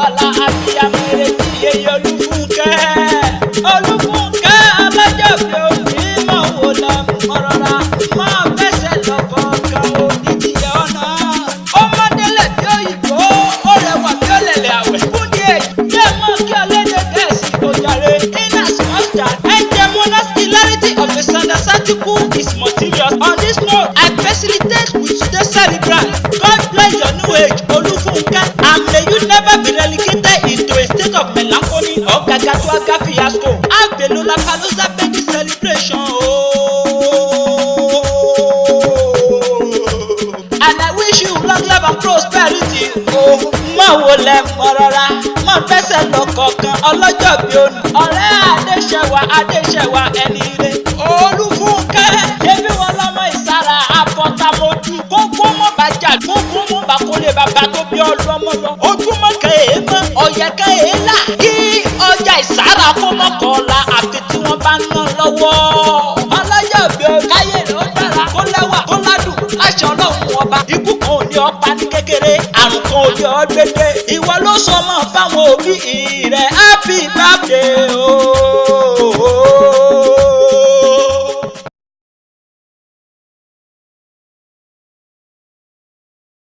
Lọ́la abiyamọ retí yeye Olúfúnkẹ́. Olúfúnkẹ́ alájọbí òní mọ̀ wò lọ mọ̀rọ̀ra máa fẹsẹ̀ lọ́kọ̀ọ̀kan òní tìyẹ ọ̀nà. Ọmọdélẹ̀ bí òyìnbó, ó rẹwà bí ọ̀lẹ̀lẹ̀ àwẹ̀. Fún díẹ̀ jẹ́ mọ́ kí ọlẹ́dẹ̀ gẹ̀ẹ́sì kò jàre. In as much that Enjemona's hilarity of a Sandasatiku is mysterious. On this note, I facilitate with today's celebrant. God bless your new age, Olúfúnkẹ́, and may you never be relegated into a state of melancholy or gagatuaga fiasco. Have a Lollapalooza baby celebration. Oh. And I wish you long life and prosperity. Oh, mọ̀ wo lẹ mọ̀ rọra, mọ̀ fẹsẹ̀ lọ kọ̀ọ̀kan ọlọ́jọ́ bí òní. Ọ̀rẹ́ Adéṣẹwà Adéṣẹwà ẹni ire. Olúfúnkẹ́, ṣebí wọn lọ́mọ ìsara àfọ̀tàmọ́dù. Gbogbo mọ̀ bá jà, gbogbo mọ̀ bá kólé bàbá tó bí ọlọ́mọ lọ. Ojúmọ́ kan èé mọ́, ọ̀yẹ̀ kan èé là. Kí ọjà ìsara kó mọ́ kọ́ la àfi tí wọ́n bá ń ná lọ́wọ́. Ọlọ́jọ́ bí o káyé rẹ̀ ó dára kó lẹ́wà kó ládùn láṣẹ ọlọ́run ọba. Ikú kan ò ní ọ pa ní kékeré, àrùn kan ò ní ọ gbégbé. Ìwọ ló sọ mọ́ fáwọn òbí rẹ̀, happy birthday o.